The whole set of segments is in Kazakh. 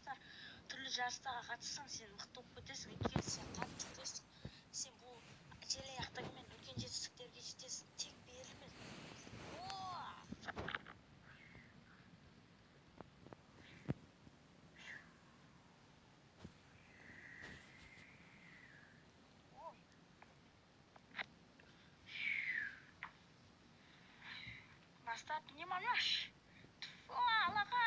Жарыстар, түрлі жарыстарға қатыссаң, сен мықты болып кетесің, өйткені сен қатты күрестің. Сен бұл желаяқтығыңмен үлкен жетістіктерге жетесің. Тек берілме. О! Ой. Бастап не манаш? Алаға!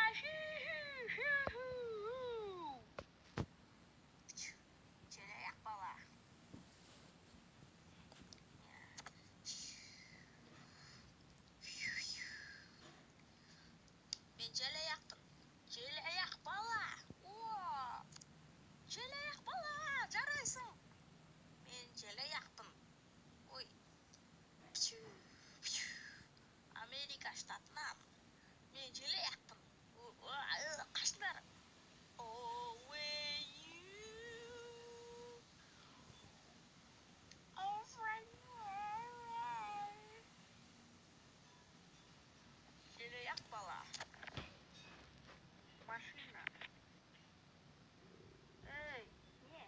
Желаяқ бала. Мен желаяқпын. Желаяқ бала. О! Желаяқ бала, жарайсың. Мен желаяқпын. Ой. Америка штатынан. Мен желаяқпын. Қашыңдар. Желаяқ бала. Машина. Ей, не?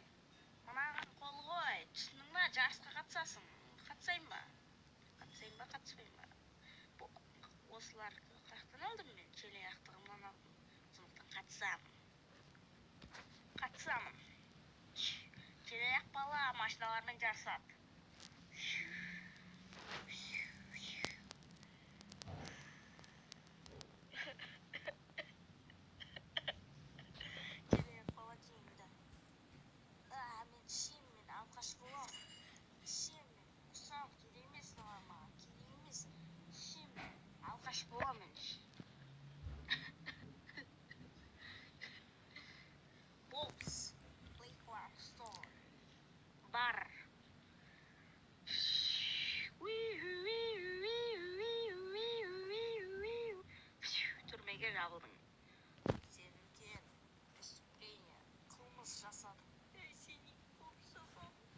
Мынаған қол қой. Түсіндің ба? Жарысқа қатысасың. Қатысайын ба? Қатысайын ба, қатыспайын ба? Осыларды қаяқтан алдым мен? Желаяқтығымнан алдым. Сондықтан қатысамын. Қатысамын. Желаяқ бала машиналармен жарысады. Желаяқ бала жеңді. Мен ішемін, мен алқаш боламын. Ішемін мен, құсам, керек емес мыналар маған, керек емес. Ішемін мен, алқаш боламын мен. Bob's Liquor Store. Бар. Түрмеге жабылдың. Сен үлкен преступление, қылмыс жасадың. Ей, сен неге қылмыс жасадың?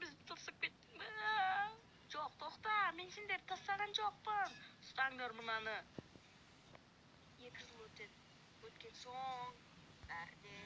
Бізді тастап кеттің бе? Жоқ, тоқта, мен сендерді тастаған жоқпын. Ұстаңдар мынаны. 2 жыл өткен соң бәрі де